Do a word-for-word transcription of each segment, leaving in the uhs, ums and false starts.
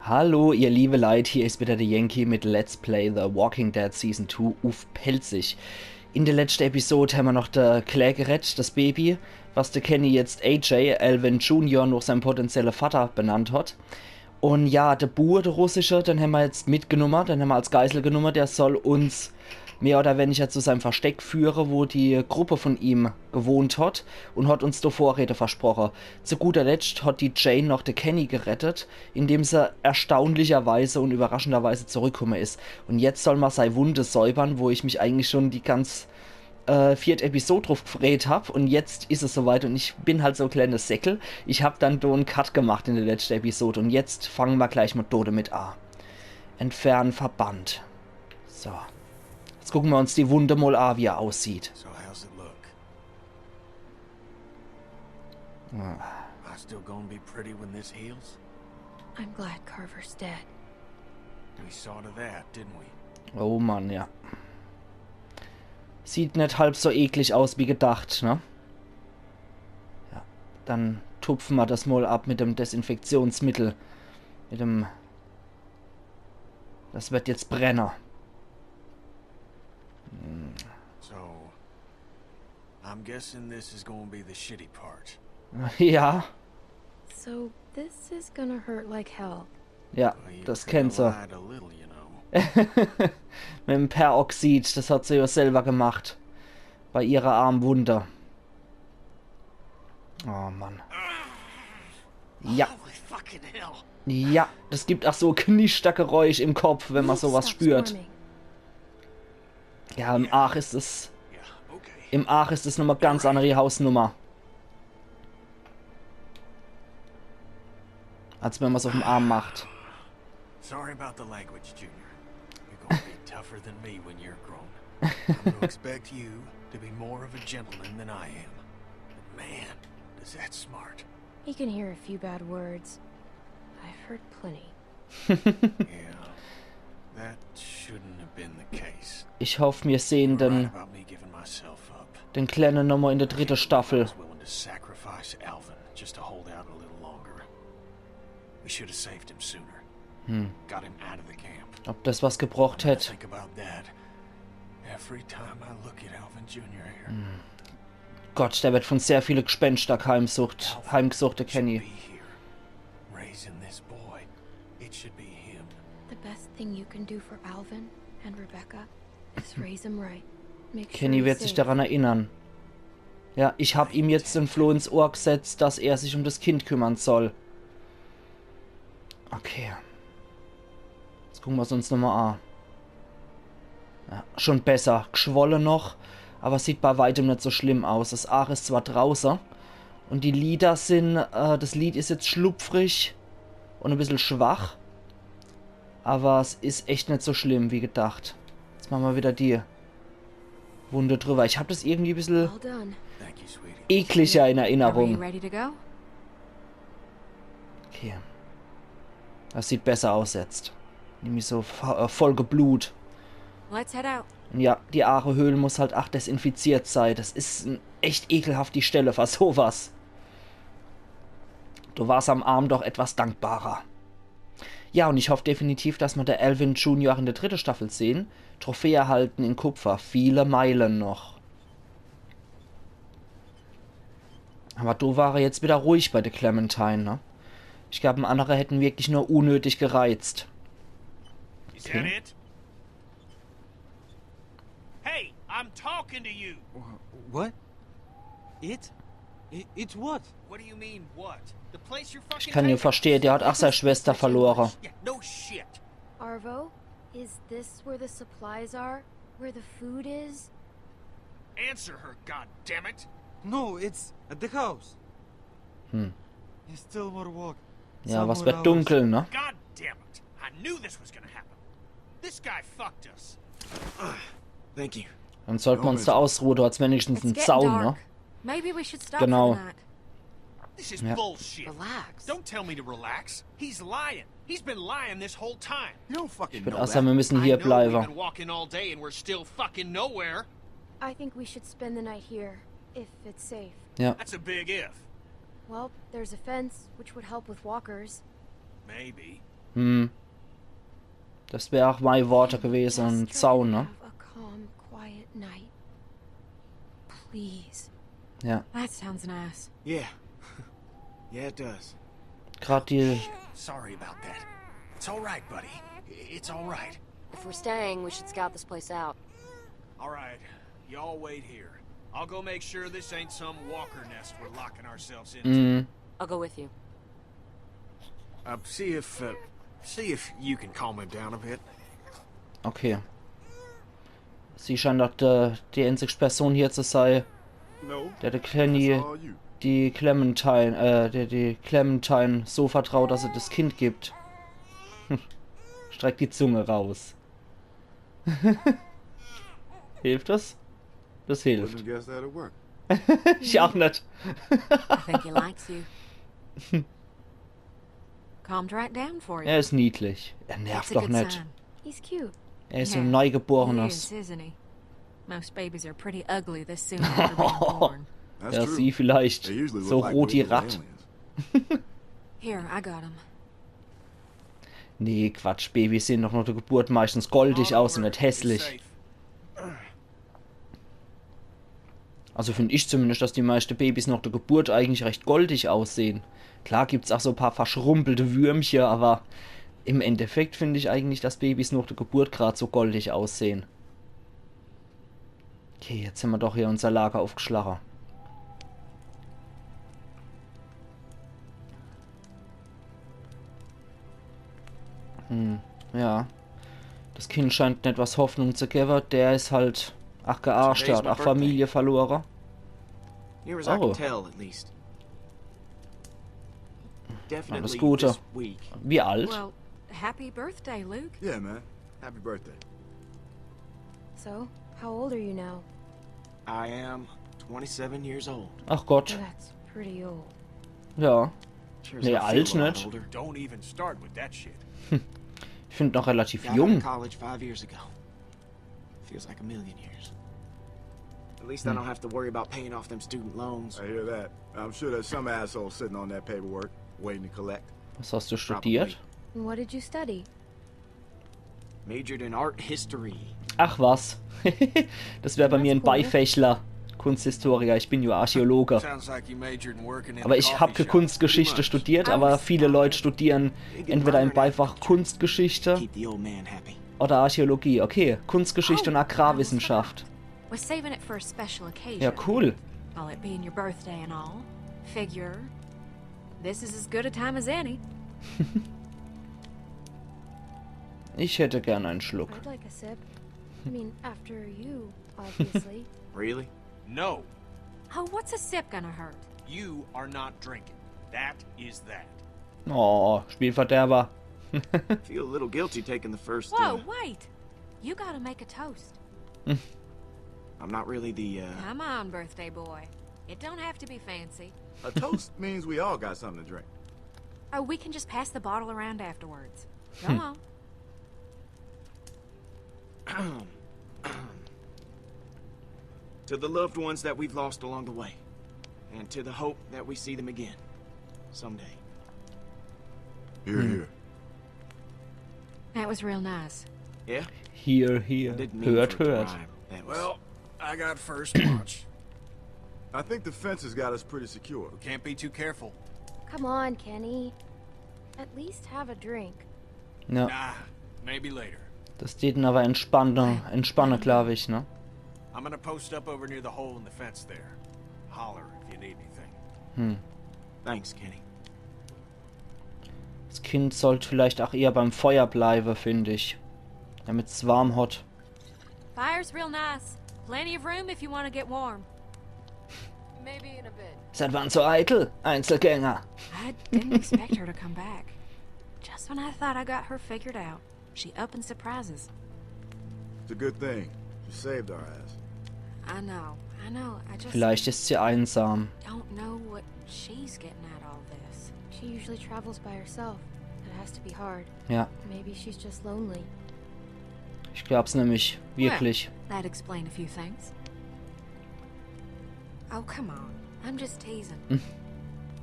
Hallo, ihr liebe Leit, hier is wieder de Yankee mit Let's Play The Walking Dead Season two uff Pälzisch. In de letschte Episode hämmer noch de Claire gerett, des Baby, was de Kenny jetzt A J, Alvin Junior, noch sein potenzielle Vatter benannt hat. Un ja, de Bur, de russische, den hämmer jetzt mitgenumme, den hämmer als Geisel genumme, der soll uns mehr oder weniger zu seinem Versteck führe, wo die Gruppe von ihm gewohnt hat, un hat uns do Vorräte versproche. Zu guter Letscht hat die Jane noch de Kenny gerettet, indem se erstaunlicherweise un überraschenderweise zurückkumme is. Un jetzt soll ma sei Wunde säubern, wo ich mich eigentlich schon die ganz, äh, vierte Episode druff gefreet hab. Un jetzt is es soweit un ich bin halt so e kleines Säckel. Ich hab dann do en Cut gemacht in de letschte Episode un jetzt fange ma gleich mol do demit a. Entfernen Verband. So. Jetzt gucke ma uns die Wunde mol a, wie er aussieht. So how's it look? Ah. I still gonna be pretty when this heals? I'm glad Carver's dead. We saw to that, didn't we? Oh Mann, ja. Sieht net halb so eklig aus wie gedacht, ne? Ja, dann tupfe ma des mol ab mit dem Desinfektionsmittel. Mit dem... Des werd jetzt brenne. So, I'm guessing this is gonna be the shitty part. Ja, So this is gonna hurt like hell. ja, Well, you des kinda kennt se. Lied a little, you know. Mit dem Peroxid, des hat se ja selber gemacht. Bei ihrer Armwunde. Oh Mann. Ja, Holy fucking hell! ja, des gibt ach so Knischtergeräusch im Kopf, wenn ma Leaf sowas stops spürt. Forming. Ja, im Aach is es, Yeah, okay. im Aach is es nochmal ganz andere Hausnummer. Als wenn ma's uff'm Arm macht. Sorry about the language, Junior. You're gonna be tougher than me when you're grown. I'm gonna expect you to be more of a gentleman than I am. But man, does that smart. He can hear a few bad words. I've heard plenty. Yeah, that shouldn't have been the case. Ich hoff, mir sehn You're right den, about me giving myself up. den Kleine nochmal in de dritte Staffel. I was willing to sacrifice Alvin just to hold out a little longer. We should have saved him sooner. Hm. Got him out of the camp. Ob des was gebrocht hätt. Think about that. Every time I look at Alvin Junior here, Gott, der wird von sehr viele Gespenster heimsucht, heimgesucht, de should Kenny. Be here, raising this boy. It should be him. The best thing you can do for Alvin and Rebecca is raise him right. Make sure Kenny he's wird sich safe. daran erinnern. Ja, ich hab ihm jetzt den Floh ins Ohr gesetzt, dass er sich um des Kind kümmern soll. Okay. Jetzt gucke ma's uns nochmal a. Ja, schon besser. Gschwolle noch, aber sieht bei weitem net so schlimm aus. Des Aach is zwar drauße un die Lider sin, äh, des Lid is jetzt schlupfrig un e bissel schwach. Aber es is echt net so schlimm wie gedacht. Jetzt mache ma wieder die Wunde drüber. Ich hab des irgendwie e bissel All done. Thank you, sweetie. ekliger in Are you Erinnerung. Ready to go? Okay. Des sieht besser aus jetzt. Nämlich so vo-, äh, voll geblut. Let's head out. Un ja, die Aachehöhl muss halt ach desinfiziert sei. Des is en echt ekelhafti Stelle für sowas. Du warst am Arm doch etwas dankbarer. Ja, un ich hoff definitiv, dass ma de Alvin Junior in de dritte Staffel sehn. Trophäe erhalten in Kupfer. Viele Meilen noch. Aber do war er jetzt wieder ruhig bei de Clementine, ne? Ich glaab, andere hätten wirklich nur unnötig gereizt. Is that it? Hey, I'm talking to you. Wh- What? It? I- It's what? What do you mean, what? The place you're fucking Ich kann ihn taking verstehen, us? der hat ach sei Schwester verlore. Yeah, no shit. Arvo, is this where the supplies are? Where the food is? Answer her, god damn it! No, it's at the house. Hm. It's still more walk. Ja, was Somewhere wird dunkel, ne? God damn it! I knew this was gonna happen. This guy fucked us. Thank you. Dann sollten wir uns da ausruhen, du hast wenigstens einen It's getting Zaun, ne? Dark. Maybe we should stop Genau. For the night. This is Yeah. bullshit. Relax. Don't tell me to relax. He's lying. He's been lying this whole time. You don't fucking Ich würde know auch sagen, that. wir müssen I hier know we've bleiben. Been walking all day and we're still fucking nowhere. I think we should spend the night here, if it's safe. Ja. That's a big if. Well, there's a fence, which would help with walkers. Maybe. Hm. Das wär auch mei Worte gewese, en Zaun, ne? Have a calm, quiet night. Please. Ja. That sounds nice. Yeah. Yeah, it does. Grad die. Sorry about that. It's all right, buddy. It's all right. If we're staying, we should scout this place out. All right. Y'all wait here. I'll go make sure this ain't some walker nest we're locking ourselves into. Mhm. I'll go with you. Uh, see if, uh, see if you can calm him down a bit. Okay. Sie scheint doch die, die einzigste Person hier zu sein, No, der der Kenny that's all you. die Clementine, äh, der die Clementine so vertraut, dass er das Kind gibt. Streckt die Zunge raus. Hilft das? Das Wouldn't hilft. have guessed that'd work. Ich auch net. I think he likes you. Calmed right down for you. Er ist niedlich. Er It's nervt a doch good net. Sign. He's cute. Er ist so Ja. ein He Neugeborenes. Is, isn't he? Most babies are pretty ugly this soon after being born. That's Ja, true. sie vielleicht. They usually So look like rot wie regular Ratt. Aliens. Here, I got him. Nee, Quatsch, Babys sehen doch nach der Geburt meistens goldig aus und net hässlich. Also find ich zumindest, dass die meisten Babys nach der Geburt eigentlich recht goldig aussehen. Klar gibt's auch so paar verschrumpelte Würmche, aber im Endeffekt find ich eigentlich, dass Babys nach der Geburt grad so goldig aussehen. Okay, jetzt hämmer doch hier unser Lager aufgeschlagen. Hm, ja. Das Kind scheint net was Hoffnung zu geben. Der ist halt, ach, gearscht, der hat auch Familie verloren. Near as I Oh. can tell, at least. Definitely Gute. This week. Wie alt? Well, happy birthday, Luke. Yeah, man. Happy birthday. So, how old are you now? I am twenty-seven years old. Ach Gott. That's pretty old. Ja. Sure as Nee, hell alt feel a lot net. Older. Don't even start with that shit. Ich find noch relativ Got out of jung. College five years ago. Feels like a million years. At least I don't have to worry about paying off them student loans. I hear that. I'm sure there's some asshole sitting on that paperwork, waiting to collect. Was hast du studiert? And what did you study? Majored in art history. Ach was. Das wär bei mir en Beifächler. Kunsthistoriker, ich bin ja Archäologe. Sounds like you majored in working in Aber a ich hab coffee ke shop. Kunstgeschichte studiert, aber viele Leute studieren entweder im Beifach Kunstgeschichte Keep the old man happy. oder Archäologie. Okay, Kunstgeschichte und Agrarwissenschaft. We're saving it for a special occasion. Ja, cool. All it being your birthday and all. Figure. This is as good a time as any. Ich hätte gern einen Schluck. I'd like a sip. I mean, after you, obviously. Really? No. Oh, what's a sip gonna hurt? You are not drinking. That is that. Oh, Spielverderber. Feel a little guilty taking the first. Whoa, uh, wait! You gotta make a toast. I'm not really the. Uh, Come on, birthday boy. It don't have to be fancy. A toast means we all got something to drink. Oh, we can just pass the bottle around afterwards. Go on. To the loved ones that we've lost along the way, and to the hope that we see them again someday. Here, here. That was real nice. Yeah? Hier, I hier. didn't mean Hört, for it to hört. Rhyme. That was... Well, I got first watch. I think the fence has got us pretty secure. Can't be too careful. Come on, Kenny. At least have a drink. Ja, Nah, maybe later. das tät en aber entspannen, entspannen, glaub ich, ne? I'm gonna post up over near the hole in the fence there. Holler if you need anything. Hm. Thanks, Kenny. Das Kind sollt vielleicht auch eher beim Feuer bleiben, find ich. Damit's warm hat. Fire's real nice. Plenty of room if you want to get warm. Maybe in a bit. Seit wann so eitel? Einzelgänger. I didn't expect her to come back. Just when I thought I got her figured out, she up and surprises. It's a good thing. You saved our ass. I know, I know. I just Vielleicht ist sie einsam. don't know what she's getting out of all this. She usually travels by herself. That has to be hard. Ja, Maybe she's just lonely. Ich glaub's nämlich wirklich. That'd explain a few things. Oh, come on. I'm just teasing.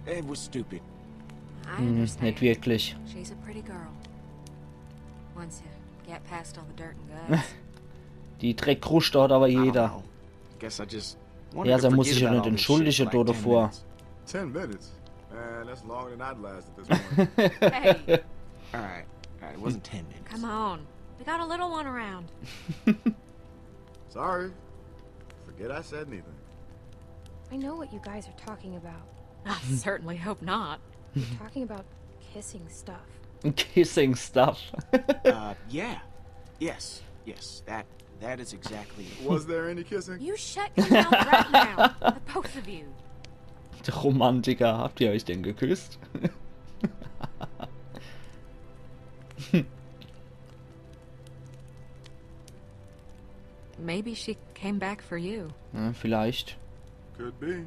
It was stupid. I Hm, understand. net wirklich. She's a pretty girl. Once you get past all the dirt and guts. Die Dreckkruscht hat awwer I don't jeder. Know. Guess I just Ja, wanted to der muss forget sich ja about net all this shit entschuldige for, like, ten dodevor. minutes. Ten minutes? Man, that's longer than I'd last at this point. Hey, All right, all right. It wasn't ten minutes. Come on. We got a little one around. Sorry. Forget I said anything. I know what you guys are talking about. I certainly hope not. You're talking about kissing stuff. Kissing stuff. Uh, yeah. Yes. Yes. That that is exactly it. Was there any kissing? You shut your mouth right now, the both of you. Romantiker, habt ihr euch denn geküsst? Maybe she came back for you. Ja, vielleicht. Could be.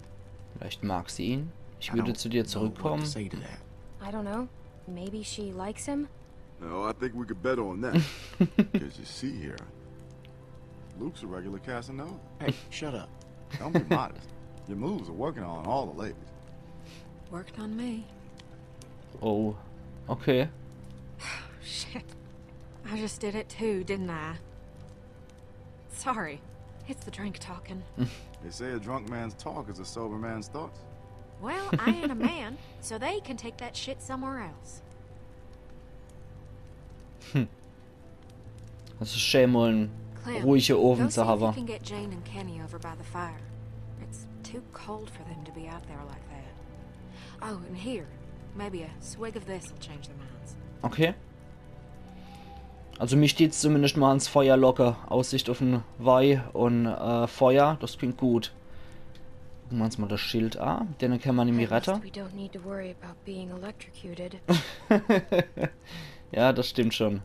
Vielleicht mag sie ihn. Ich I würde don't zu dir know what to zurückkommen. Say to that. I don't know. Maybe she likes him? No, I think we could bet on that. Because you see here, Luke's a regular Casanova. Hey, shut up. Don't be modest. Your moves are working on all the ladies. Worked on me. Oh, okay. Shit. I just did it too, didn't I? Sorry. It's the drink talking. They say a drunk man's talk is a sober man's thoughts. Well, I ain't a man, so they can take that shit somewhere else. Das is schön, mal en Clem, ruhige go Owend see zu if you haben. Can get Jane and Kenny over by the fire. It's too cold for them to be out there like that. Oh, and here, maybe a swig of this will change their minds. Okay. Also mich steht's zumindest mal ans Feuer locke. Aussicht auf en Wei und äh, Feuer, das klingt gut. Gucke mer uns mal das Schild an. Den kann man nämlich At least rette. We don't need to worry about being electrocuted. Ja, das stimmt schon.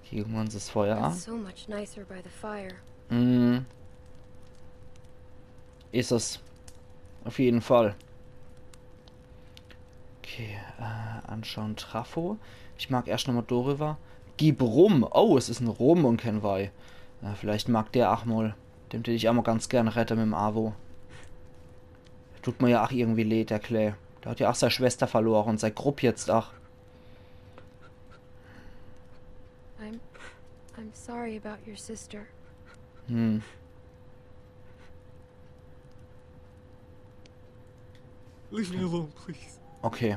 Okay, gucke mer uns das Feuer an. It's so much nicer by the fire. Mhm. Is es. Auf jeden Fall. Okay, äh, anschauen Trafo. Ich mag erscht nochmal doriwwer. Gib Rum. Oh, es is en Rum und kein Wei. Na, vielleicht mag der ach mal. Dem tät ich ach mal ganz gern rette mit em Avo. Tut mer ja ach irgendwie leed, der Klää. Der hat ja ach sei Schwester verlore und sei Grupp jetzt ach. I'm I'm sorry about your sister. Hm. Leave me alone, please. Okay.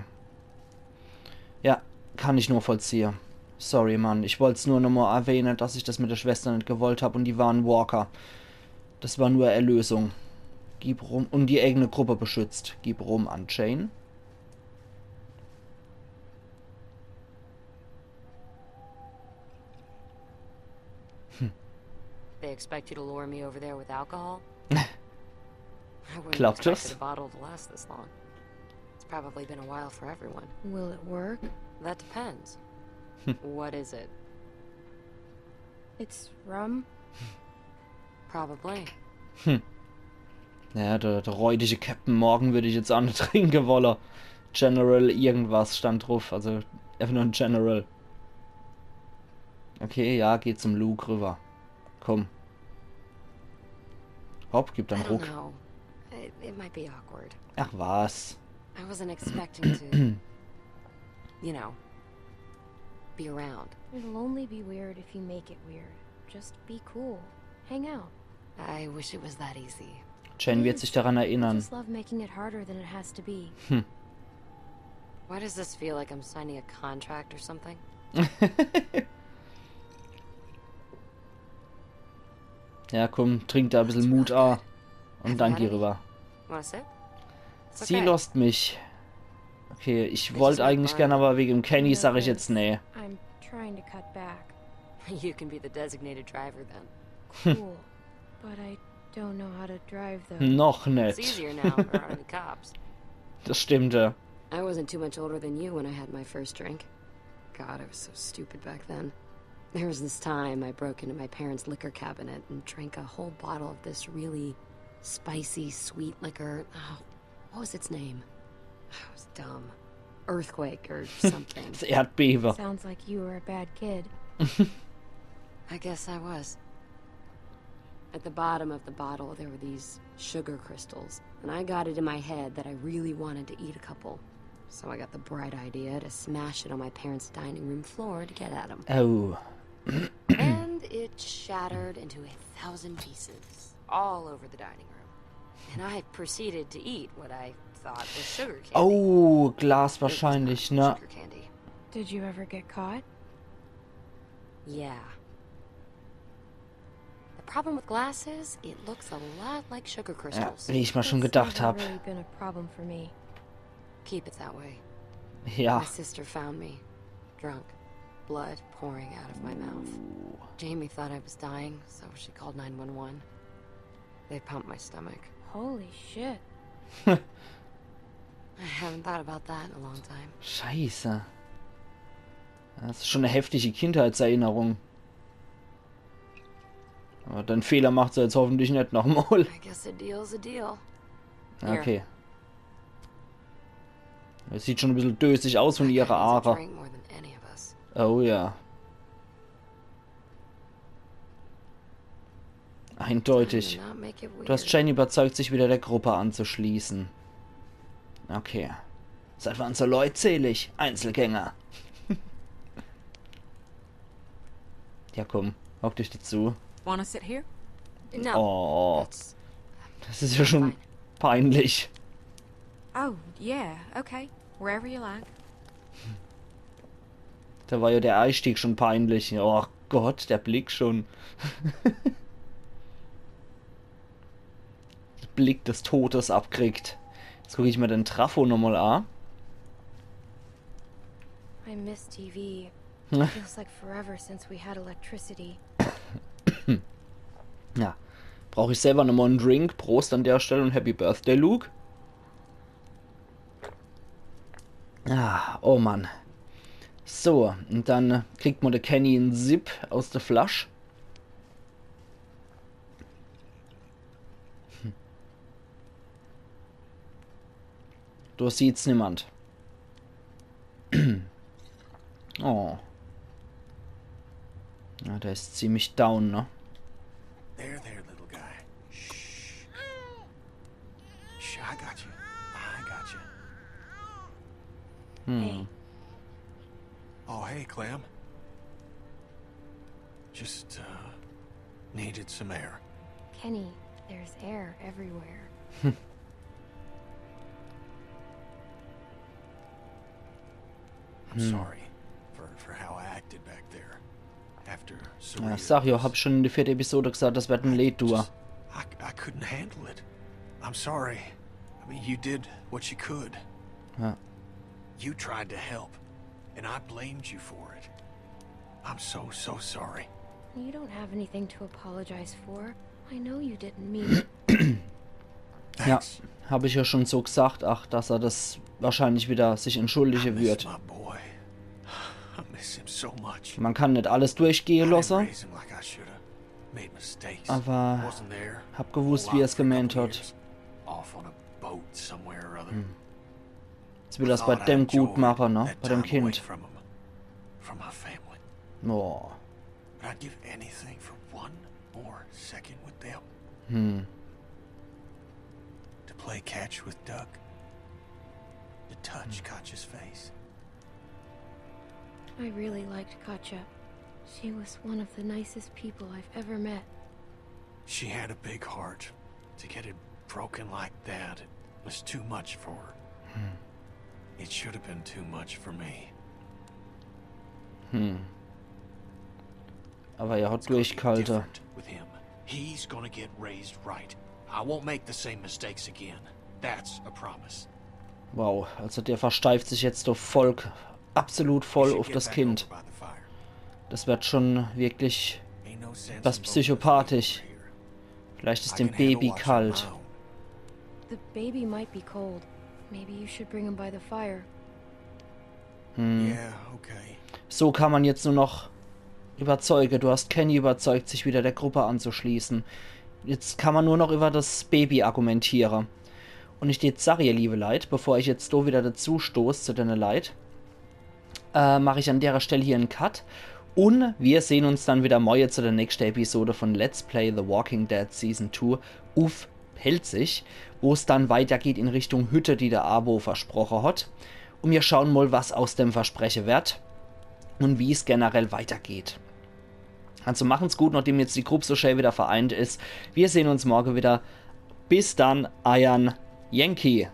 Ja, kann ich nur vollziehe. Sorry, Mann. Ich wollt's nur nochmal erwähne, dass ich das mit der Schwester net gewollt hab und die war en Walker. Das war nur Erlösung. Gib Rum und die eigene Gruppe beschützt. Gib Rum an Jane. They expect you to lure me over there with alcohol? I wouldn't Klappt expect das? A bottle to last this long. It's probably been a while for everyone. Will it work? That depends. What is it? It's rum. Probably. Naja, der, der räudige Captain Morgan würd ich jetzt ach net trinke wolle. General irgendwas stand druff, also einfach nur en General. Okay, ja, geh zum Luke riwwer. Komm. Hopp, gib I en don't Ruck. Know. It, it might be awkward. Ach was. I wasn't expecting to, you know, be around. It'll only be weird if you make it weird. Just be cool. Hang out. I wish it was that easy. Jane wird sich daran I erinnern. Just love making it harder than it has to be. Why does this feel like I'm signing a contract or something? Ja, komm, trink da e bissel Mut a. Und dann geh riwwer. Want a sip? It's Sie okay. Losst mich. Okay, ich wollt eigentlich gern, aber wege em Kenny sag ich jetzt nee. I'm trying to cut back. You can be the designated driver then. Cool. But I don't know how to drive though. Noch It's net. Easier now. There aren't any cops. Das stimmt, ja. I wasn't too much older than you when I had my first drink. God, I was so stupid back then. There was this time I broke into my parents' liquor cabinet and drank a whole bottle of this really spicy, sweet liquor. Oh, what was its name? I was dumb. Earthquake or something. Das Erdbebe. Sounds like you were a bad kid. I guess I was. At the bottom of the bottle, there were these sugar crystals, and I got it in my head that I really wanted to eat a couple. So I got the bright idea to smash it on my parents' dining room floor to get at him. Oh. And it shattered into a thousand pieces all over the dining room. And I proceeded to eat what I thought was sugar candy. Oh, Glas It was wahrscheinlich, not ne? Sugar candy. Did you ever get caught? Yeah. The problem with glass is it looks a lot like sugar Ja, crystals. wie ich mir schon That's gedacht never hab. Really been a problem for me. Keep it that way. Ja. My sister found me, drunk, blood pouring out of my mouth. Jamie thought I was dying, so she called nine one one. They pumped my stomach. Holy shit. I haven't thought about that in a long time. Scheiße. Das ist schon eine heftige Kindheitserinnerung. Aber den Fehler macht sie jetzt hoffentlich nicht nochmal. I guess a deal's a deal. Okay. Es sieht schon ein bisschen dösig aus von ihrer That means he Aare. Drank more than any of us. Oh ja. Eindeutig. Time to not make it Du hast weird. Jenny überzeugt, sich wieder der Gruppe anzuschließen. Okay. Seit wann so leutselig? Einzelgänger. Ja komm, hock dich dazu. Wanna sit here? No. Oh, That's das ist ja schon peinlich. Oh, yeah, okay. Wherever you like. Da war ja der Einstieg schon peinlich. Oh Gott, der Blick schon. Blick des Todes abkriegt. Jetzt guck ich mir den Trafo nochmal an. I miss T V. Hm. Feels like forever since we had electricity. Ja. Brauche ich selber nochmal einen Drink. Prost an der Stelle und Happy Birthday, Luke. Ah, oh Mann. So, und dann kriegt man der Kenny einen Sip aus der Flasche. Hm. Da sieht's niemand. Oh. Ja, der ist ziemlich down, ne? There, there, little guy. Shh. Shh, I got you. I got you. Hm. Oh, hey, Clem. Just, uh, needed some air. Kenny, there's air everywhere. I'm sorry for, for how I acted back there. After Ja, Sawyer ich sag ja, was- hab schon in der vierten Episode gesagt, das wird ein Late Tour. I, I couldn't handle it. I'm sorry. I mean, you did what you could. Ja. You tried to help, and I blamed you for it. I'm so, so sorry. You don't have anything to apologize for. I know you didn't mean it. Ja, Thanks. hab ich ja schon so gesagt, ach, dass er das wahrscheinlich wieder sich I entschuldige miss wird. My boy. I miss him so much. Man kann nicht alles durchgehen I didn't lassen. Raise him like I should have. Made mistakes. Aber Wasn't there. Hab gewusst, Locked wie er's for a gemeint couple hat. Years. Off on a boat somewhere or other. Jetzt will das bei Thought I dem enjoyed gut machen, ne? That Bei dem time away Kind. From him. From my family. Oh. But I'd give anything for one more second with them. Hm. To play catch with Duck. To touch Katjaa's face. I really liked Katjaa. She was one of the nicest people I've ever met. She had a big heart. To get it broken like that, it was too much for her. It should have been too much for me. Hm. Aber er hat It's gonna be Durchhalte. Different with him. He's gonna get raised right. I won't make the same mistakes again. That's a promise. Wow, also der versteift sich jetzt doch voll, absolut You voll should auf get das back Kind. Over by the fire. Das wird schon wirklich Ain't no sense was in both of us psychopathisch. over here. Vielleicht ist I dem can handle Baby watching kalt. my own. The baby might be cold. Maybe you should bring him by the fire. Hm. Yeah, okay. So kann man jetzt nur noch überzeugen. Du hast Kenny überzeugt, sich wieder der Gruppe anzuschließen. Jetzt kann man nur noch über das Baby argumentieren. Und ich jetzt sag, ihr liebe Leit, bevor ich jetzt do wieder dazu stoß zu denne Leit, äh, mache ich an derer Stelle hier einen Cut. Und wir sehen uns dann wieder morgen zu der nächsten Episode von Let's Play The Walking Dead Season two uff Pälzisch, wo es dann weitergeht in Richtung Hütte, die der Abo versprochen hat. Und mir schauen mal, was aus dem Verspreche wird und wie es generell weitergeht. Also machen's gut, nachdem jetzt die Grupp so schön wieder vereint is. Wir sehen uns morgen wieder. Bis dann, eiern Yankee.